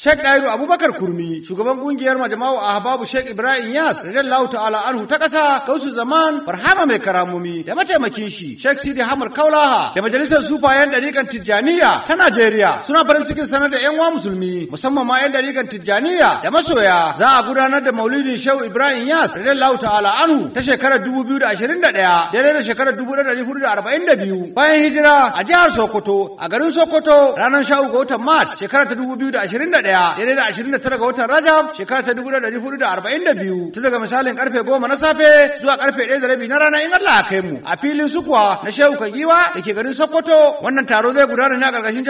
Sheikh Dairu Abubakar Kurmi, shugaban kungiyar Majma'u Ahbabu Sheikh Ibrahim Yas radiyallahu ta'ala anhu ta kasa, Kausu Zaman Barhama mai karamomi da mataimakin shi Sheikh Sidi Hamar Kaulaha da majalisar sufayen dariƙan Tijjaniya ta Najeriya suna farin cikin sanar da 'yan uwa musulmi, musamman ma 'yan dariƙan Tijjaniya da masoya, za a gudanar da Maulidin Shehu Ibrahim Yas radiyallahu ta'ala anhu ta shekarar 2021 daidai da shekarar 1442 bayan hijira a jihar Sokoto, a garin Sokoto, ranar 13 ga watan Mars shekarar ta 2021 daidai da 29 ga watan Rajab shekarar ta 1442, tun daga misalin karfe 10 na safe zuwa karfe 1:30 na rana in Allah ya kai mu, a filin sukuwa na Shehu Kagiwa da ke garin Sokoto. Wannan taro zai gudana ne a karkashin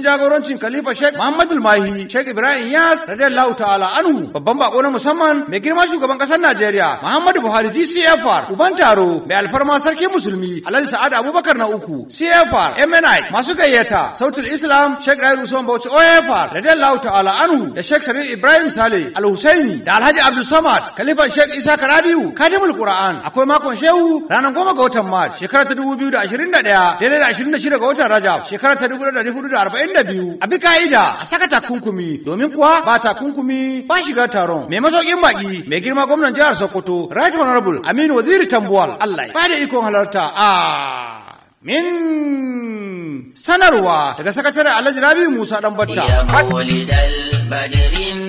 jagorancin Khalifa Sheikh Muhammadu Mahi Sheikh Ibrahim Yas radiyallahu ta'ala anhu. Babban bako na musamman, mai girma shugaban kasar Najeriya Muhammadu Buhari GCFR. Uban taro, mai alfarma sarkin musulmi Alhaji Sa'ad Abubakar na uku CFR MNI. Masu gayyata, Sautul Islam Sheikh Rabiu Usman Bauchi OFR radiyallahu ta'ala anhu da Sheikh Sharif Ibrahim Saleh Al Husaini da Alhaji Abdul Samad Khalifan Sheikh Isa Karabiu Kadimul Qur'an. Akwai makon Shehu ranar 10 ga watan Mars shekara ta 2021 daidai da 26 ga watan Rajab shekara ta 1442. A bi ka'ida a saka takunkumi, domin kuwa ba takunkumi ba shiga taron. Mai masaukin baki, mai girma gwamnan jihar Sokoto, Right Honorable Aminu Waziri Tambuwal. Allah ba da ikon halarta, amin. Sanarwa daga sakatare Alhaji Rabi Musa Danbatta. يا مولد البدر.